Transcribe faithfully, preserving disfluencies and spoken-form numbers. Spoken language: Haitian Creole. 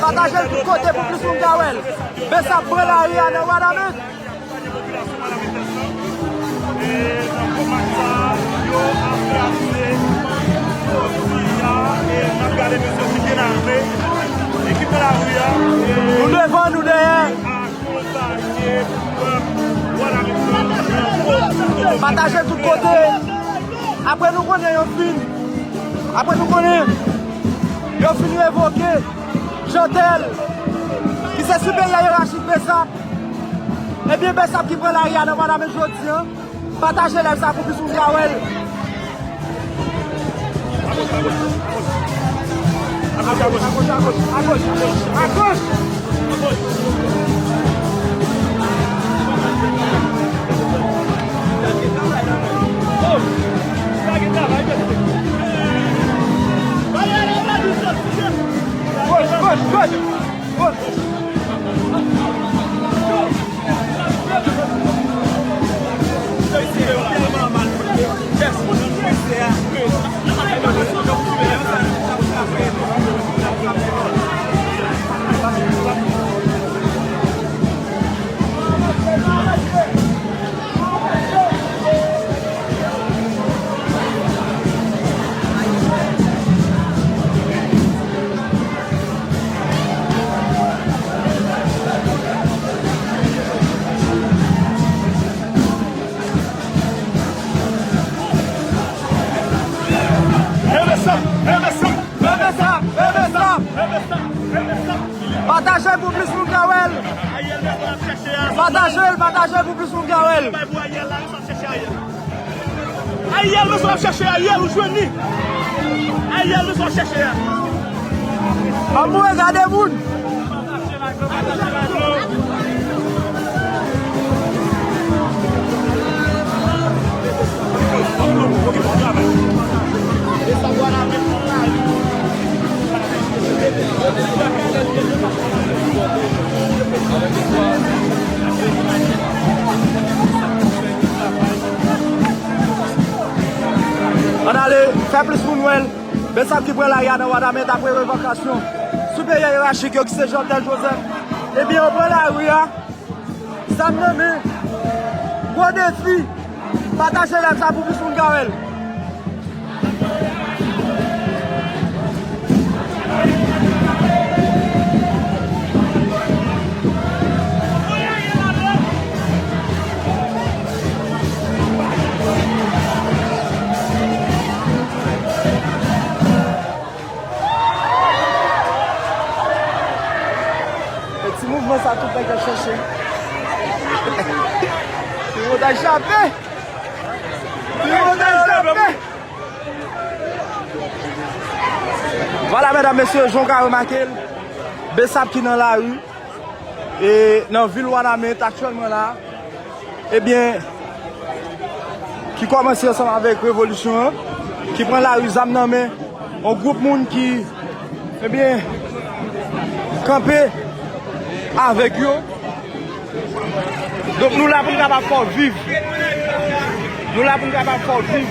Pataje l tout kote pou plis moun ka wè l. Besap pran lari a nan Wanament. Nou devan, nou dèyè. Pataje tout kote. Apre nou konnen yo fin. Apre nou konnen yo fin revoke Jeantel, ki se siperyè yerachik Besap. Ebyen, Besap ki pran lari a nan Wanament jodi a. Pataje live sa pou plis moun ka wè l. Pataje l pou plis moun ka wè l. Pataje l, pataje l pou plis moun ka wè l. Ariel, nou sot ap chèche Ariel, ou jwenn li. Ariel, nou sot ap chèche a. Anmwe, gade moun. Ann ale, fè plis moun wè l. Besap ki pran lari a nan Wanament apre revokasyon siperyè yerachik yo ki se Jeantel Joseph. Ebyen, yo pran lari a. Zam nan men. Gwo defi. Pataje live sa pou plis moun ka wè l. E ti mouvman sa tout nèg ap chèche. Ti montay chape. Ti montay chape. Vwala, medam, mesye, jan w ka remake l, Besap ki nan lari, e nan vil Wanament aktyèlman la. Ebyen, ki kòmanse ansanm avèk revolisyon an, ki pran lari zam nan men yon gwoup moun ki, ebyen, kanpe avèk yo. Donk, nou la pou n kapab fè w viv. Nou la pou n kapab fè w viv.